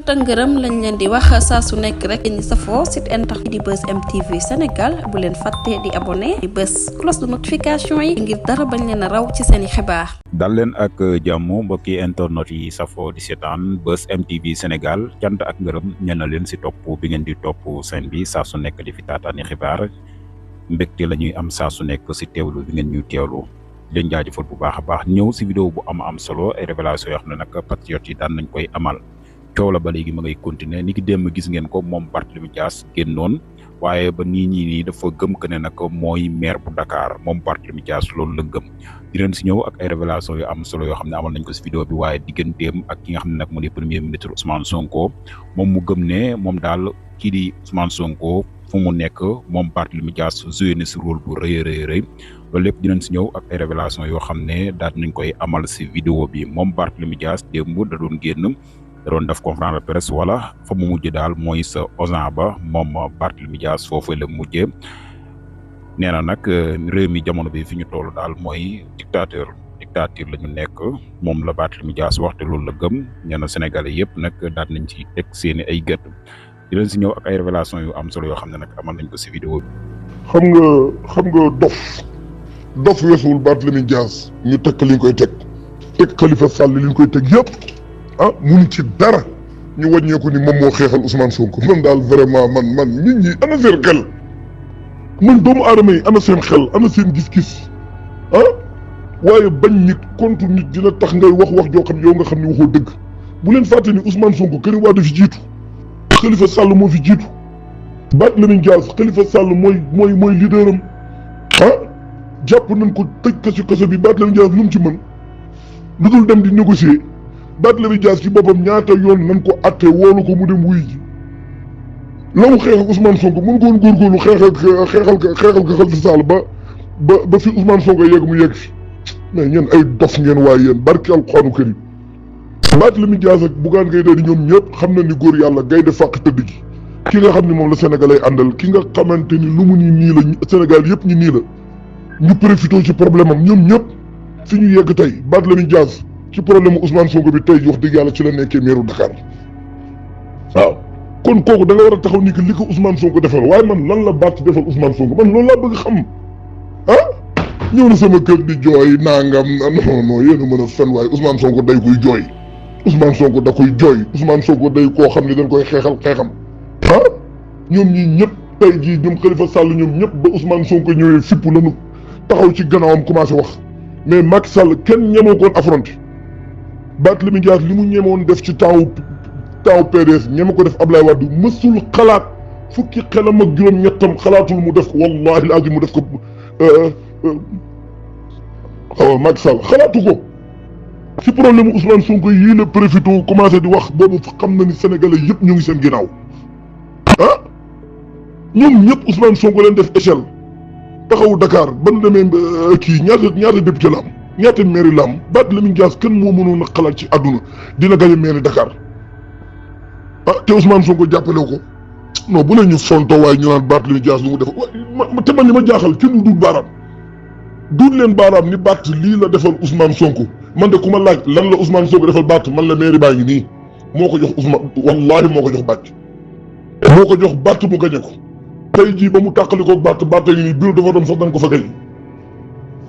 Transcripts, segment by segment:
tëngërëm lañ leen di wax saa su nekk rek ñi safoo site internet di Buzz M TV Sénégal bu leen fàtte di abonné di bës cloche de notification yi ngir dara bañ leen a raw ci seen i xibaar. dal leen ak jàmm mbokki internet yi safoo di seetaan Buzz M TV Sénégal cant ak ngërëm ñen leen si topp bi ngeen di topp seen bi saa su nekk di fi taataani xibaar mbégte la ñuy am saa su nekk si teewlu bi ngeen ñuy teewlu leen jaajëfal bu baax a baax ñëw si vidéo bu am solo ay révélation yoo xam ne nag patriote yi daan nañ koy amal. coow la ba léegi ma ngay continuer ni ki démb gis ngeen ko moom Barthélémy Dias génnoon waaye ba nii dafa gëm que ne nag mooy maire bu Dakar moom Barthélémy Dias loolu la gëm di leen si ñëw ak ay révélation yu am solo yoo xam ne amal nañ ko si vidéo bi waaye digganteem ak ki nga xam ne nag mu di premier ministre Ousmane Sonko moom mu gëm ne moom daal kii di Ousmane Sonko fu mu nekk moom Barthélémy Dias joué na si rôle bu rëy loolu lépp dinañ si ñëw ak ay révélation yoo xam ne daal nañ koy amal si vidéo bi moom Barthélémy Dias démb da doon génn da doon def conférence de presse wala fa mu mujj daal mooy sa Auchan ba moom Barthélémy Dias foofu la mujjee nee na nag réew mi jamono bi fi ñu toll daal mooy dictature la ñu nekk moom la Barthélémy Dias waxte loolu la gëm nee na Sénégalais yëpp nag daal nañ ci teg seeni ay gët di leen si ñëw ak ay révélation yu am solo yoo xam ne nag amal nañ ko si vidéo bi. xam nga dof weesuwul Barthélémy Dias ñu teg li ñu koy teg Khalifa Sall li ñu koy teg yëpp. munu ci dara ñu wàññeeku ni moom moo xeexal Ousmane Sonko man daal vraiment man nit ñi ana seen xel man doomu aadama yi ana seen xel ana seen gis-gis waaye bañ nit contre nit dina tax ngay wax joo xam yow nga xam ne waxoo dëgg bu leen fàtte ni Ousmane Sonko Karim Wade fi jiitu Khalifa Sall moo fi jiitu Barthélémy Dias Khalifa Sall mooy leader am jàpp nañ ko tëj kaso bi Barthélémy Dias lu mu ci mën lu dul dem di négocier. Barthélémy Dias ci boppam ñaata yoon nañ ko atte woolu ko mu dem wuy ji la mu xeex ak Ousmane Sonko mën koon góorgóorlu xeexal ko Khalifa Sall ba fi Ousmane Sonko yegg mu yegg fi mais ñeen ay dof ngeen waaye yéen barki alxuraanu karim Barthélémy Dias ak Bougane Gueye Dany ñoom ñëpp xam na ni góor yàlla gaynde fàq tëdd gi ki nga xam ni moom la Sénégal ay àndal ki nga xamante ni lu mu nii la Sénégal yëpp ñi nii la ñu profité ci problème am ñoom ñëpp fi ñu yegg tey Barthélémy Dias ci problème mu Ousmane Sonko bi tey wax dëgg yàlla ci la nekkee meeru Dakar waaw kon kooku da nga war a taxaw ni que li ko Ousmane Sonko defal waaye man lan la Barth defal Ousmane Sonko man loolu laa bëgg xam ñëw na sama kër di jooy nangam non yéen a mën a fen waaye Ousmane Sonko day koy jooy Ousmane Sonko da koy jooy Ousmane Sonko day koo xam ne dañ koy xeexam ñoom ñii ñëpp tey jii ñoom Khalifa Sall ñoom ñëpp ba Ousmane Sonko ñëwee fipp lañu taxaw ci gannaawam commencé wax mais Macky Sall kenn ñemoo koon affronté Barthélémy Dias li mu ñemoon def ci temps PDS ñeme ko def Ablaye Wade mësul xalaat fukki xelam ak juróom-ñettam xalaatul mu def ko wallahi lazim mu def ko Macky Sall xalaatu ko ci problème mu Ousmane Sonko yii la profité commencé di wax boobu xam na ni Sénégalais yëpp ñu ngi seen ginnaaw ñoom ñëpp Ousmane Sonko leen def échelle taxawu Dakar ban demee kii ñaata député la am ñaata mairie la am Barthélémy Dias kenn moo mënoon a xalaat ci àdduna dina gañe mairie Dakar te Ousmane Sonko jàppale ko non bu ne ñu fonto waaye ñu naan Barthélémy Dias lu mu def te man li ma jaaxal kenn du duut leen baaraam ni Barth lii la defal Ousmane Sonko man de ku ma laaj lan la Ousmane Sonko defal Barth man la mairie baa ngi nii moo ko jox Ousmane wallahi moo ko jox Barth mu gañe ko tey jii ba mu tàqali ko Barth yi nii bureau de vote sax dañ ko fa gañe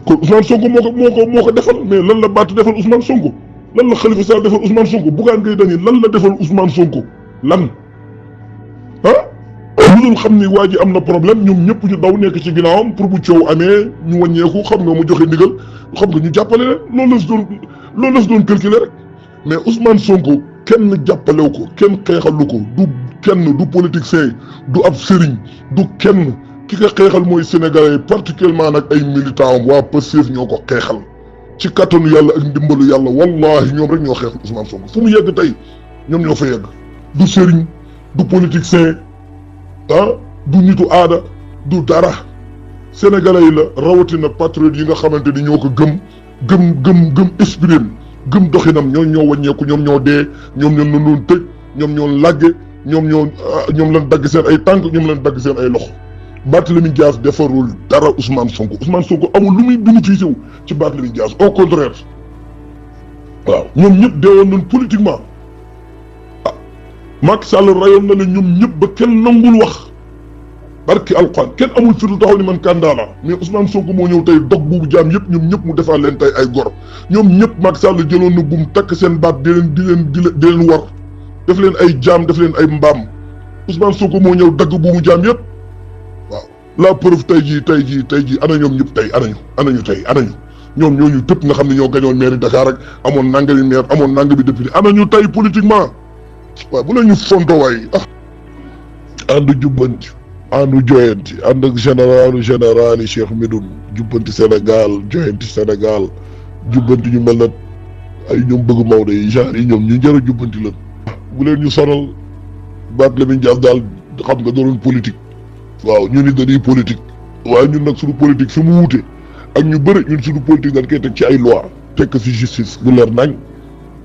kon Ousmane Sonko moo ko defal mais lan la Barth defal Ousmane Sonko lan la Khalifa Sall defal Ousmane Sonko Bougane Gueye Dany lan la defal Ousmane Sonko lan lu dul xam ni waa ji am na problème ñoom ñëpp ñu daw nekk ci ginnaawam pour bu coow amee ñu wàññeeku xam nga mu joxe ndigal xam nga ñu jàppale leen loolu la si doon calculer rek mais Ousmane Sonko kenn jàppalew ko kenn xeexalu ko du politicien du ab sëriñ du kenn ki nga xeexal mooy sénégalais particulièrement nag ay militants am waa Pastef ñoo ko xeexal ci kattanu yàlla ak ndimbalu yàlla wallahi ñoom rek ñoo xeexal Ousmane Sonko fu mu yegg tey ñoom ñoo fa yegg du sëriñ du politicien du nitu aada du dara sénégalais yi la rawatina patriote yi nga xamante ni ñoo ko gëm esprit gëm doxinam ñoo wàññeeku ñoom ñoo dee ñoom ñoo doon tëj ñoom ñoo làgge ñoom lañ dagg seen ay tànk ñoom lañ dagg seen ay loxo Barthélémy Dias defarul dara Ousmane Sonko amul lu muy bénéficié wu ci Barthélémy Dias au contraire waaw ñoom ñëpp deewoon nañ politiquement Macky Sall rayoon na leen ñoom ñëpp ba kenn nangul wax barki alxuraan kenn amul fitu taxaw ni man candidat la mais Ousmane Sonko moo ñëw tey dog buubu jaam yëpp ñoom ñëpp mu defaa leen tey ay gor ñoom ñëpp Macky Sall jëloon na gum takk seen baat di leen war def leen ay jaam def leen ay mbaam Ousmane Sonko moo ñëw dagg buubu jaam yëpp waaw la preuve tey jii ana ñoom ñëpp tey anañu ñoom ñooñu tëpp nga xam ne ñoo gañoon mairie Dakar rek amoon nangami maire amoon nangami député anañu tey politiquement waaw bu la ñu fonto waay ànd jubbanti ànd joyanti ànd ak général yi Cheikh Medoune jubbanti Sénégal joyanti Sénégal jubbanti ñu mel na ay ñoom bëgg Maodo yi genre yi ñoom ñu jër a jubbanti lan bu leen ñu sonal Barthélémy Dias daal xam nga doon politique waaw ñu ni dañuy politique waaye ñun nag suñu politique fi mu wute ak ñu bëri ñun suñu politique dañ koy teg ci ay loi teg ko ci justice bu leer nañ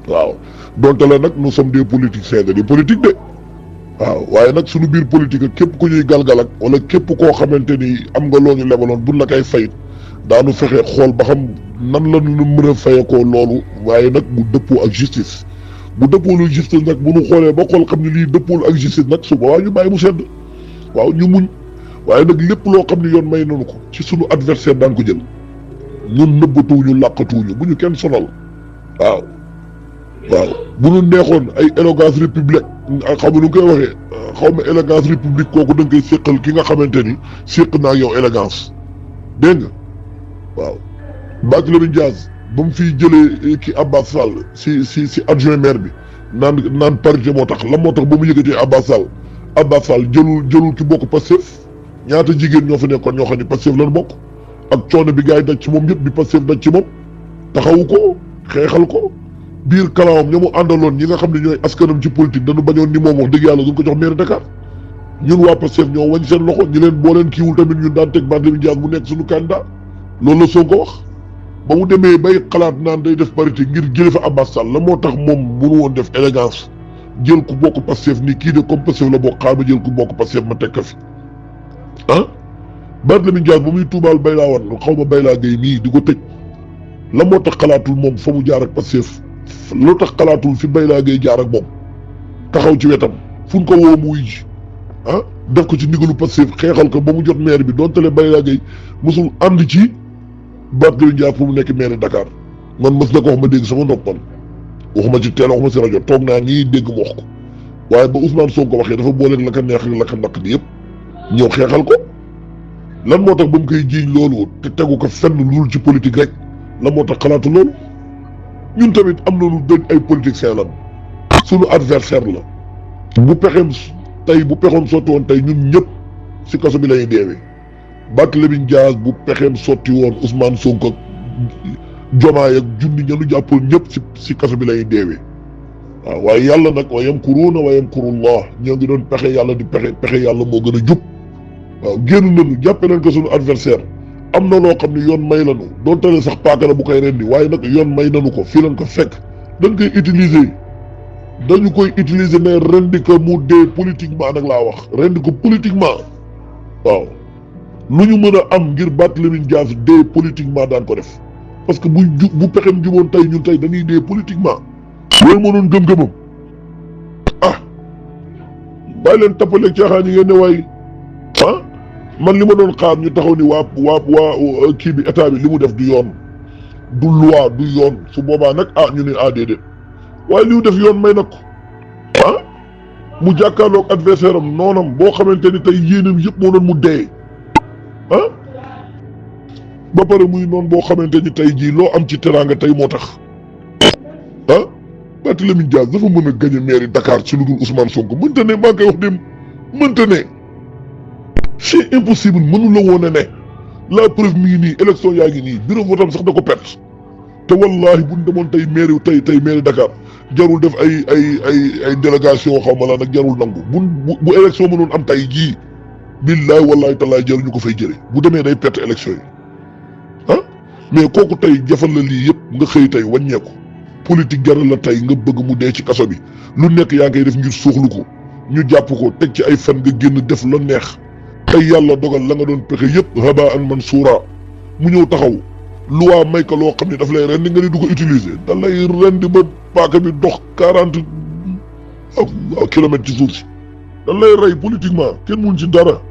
waaw donte la nag nous sommes des politiciens des politiques de waaw waaye nag suñu biir politique ak képp ku ñuy galgal ak wala képp koo xamante ni am nga loo ñu lebaloon buñ la koy fayit daanu fexe xool ba xam nan la ñu mën a fayekoo loolu waaye nag bu dëppoo ak justice bu dëppoolu justice nag bu ñu xoolee ba xool xam ne lii dëppoolu ak justice nag suba waaw ñu bàyyi mu sedd waaw ñu muñ waaye nag lépp loo xam ne yoon may nañu ko ci suñu adversaire daan ko jël ñun nëbbatuwuñu làqatuwuñu bu ñu kenn sonal waaw bu ñu neexoon ay élégance république xaw ma nu koy waxee xaw ma élégance république kooku da nga koy séqal ki nga xamante ni séq naa yow élégance dégg nga waaw Barthélémy Dias ba mu fiy jëlee ki Abbas Sall si adjoint maire bi naan parité moo tax lan moo tax ba mu yëgatee Abbas Sall jëlul ki bokk Pastef ñaata jigéen ñoo fa nekkoon ñoo xam ne Pastef lan bokk ak coono bi gars yi daj ci moom yëpp bi Pastef daj ci moom taxawu ko xeexal ko biir kalaawam ña mu àndaloon ñi nga xam ne ñooy askanam ci politique dañu bañoon ni moom wax dëgg yàlla duñ ko jox maire Dakar ñun waa Pastef ñoo wañ seen loxo ñi leen boo leen kiiwul tamit ñun daan teg Barthélémy Dias mu nekk suñu candidat loolu la Sonko wax ba mu demee bay xalaat naan day def parité ngir jële fa Abbas Sall la moo tax moom mënu woon def élégance jël ku bokk Pastef ni kii de comme Pastef la bokk xaar ma jël ku bokk Pastef ma teg ko fi Barthélémy Dias ba muy tuumaal Bayla Wane xaw ma Bayla Gueye mii di ko tëj la moo tax xalaatul moom fa mu jaar ak Pastef loo tax xalaatul fi Bayla Gueye jaar ak moom taxaw ci wetam fu ñu ko woo mu wuy ji def ko ci ndigalu Pastef xeexal ko ba mu jot maire bi donte le Bayla Gueye mosul ànd ci Barthélémy Dias pour mu nekk maire Dakar man mës na ko wax ma dégg sama nopp man waxuma ci teel waxuma si rajo toog naa nii dégg ma wax ko waaye ba Ousmane Sonko waxee dafa booleeg la ko neex ak la ko naq di yëpp ñëw xeexal ko lan moo tax ba mu koy jiiñ loolu te tegu ko fenn lul ci politique rek lan moo tax xalaatu loolu ñun tamit am na lu dëj ay politiciens lan suñu adversaire la bu pexeem tey bu pexoon sotti woon tey ñun ñëpp si kaso bi lañuy deewee Barthélémy Dias bu pexeem sotti woon Ousmane Sonko Diomaye ak junni ñanu jàppoon ñëpp si kaso bi lañuy deewee waaw waaye yàlla nag wa yamkuruuna wa yamkurullah ñoo ngi doon pexe yàlla di pexe yàlla moo gën a jub waaw génn nañu jàppe nañ ko suñu adversaire am na loo xam ne yoon may lañu doon tale sax paaka la bu koy rendi waaye nag yoon may nañu ko fii lañ ko fekk dañ koy utiliser dañu koy utiliser mais rendi ko mu dee politiquement nag laa wax rendi ko politiquement waaw lu ñu mën a am ngir Barthélémy Dias dee politiquement daan ko def parce que bu pexem juboon tey ñun tey dañuy dee politiquement loolu moo doon gëm-gëmam bàyyi leen tappaleeg caaxaan yi ngeen ne waay man li ma doon xaar ñu taxaw ni waa kii bi état bi li mu def du yoon du loi du yoon su boobaa nag ñu ne déedéet waaye li mu def yoon may na ko mu jàkkaarloog adversaire am noonam boo xamante ni tey yéenam yëpp moo doon mu dee ba pare muy noonu boo xamante ni tey jii loo am ci teraanga tey moo tax Barthélémy Dias dafa mën a gañe mairie Dakar ci lu dul Ousmane Sonko mënta ne maa ngi koy wax dem mënta ne c'est impossible mënu la woon a ne la preuve mi ngi nii élection yaa ngi nii bureau votam sax da ko perte te wallahi buñ demoon tey mairie Dakar jarul def ay délégation xaw ma la nag jarul nangu bu élection mënoon am tey jii billahi wallahi tallaay jaruñu ko fay jële bu demee day perte élection yi mais kooku tey jafal la lii yëpp nga xëy tey wàññeeku politique jaral la tey nga bëgg mu dee ci kaso bi lu nekk yaa ngay def ngir suuxlu ko ñu jàpp ko teg ci ay fan nga génn def la neex tey yàlla dogal la nga doon pexe yëpp habaan mansuura mu ñëw taxaw loi may ko loo xam ne daf lay rendi nga ni du ko utiliser da lay rendi ba paaka bi dox 40 kilomètres ci suuf si dañ lay rey politiquement kenn mun ci dara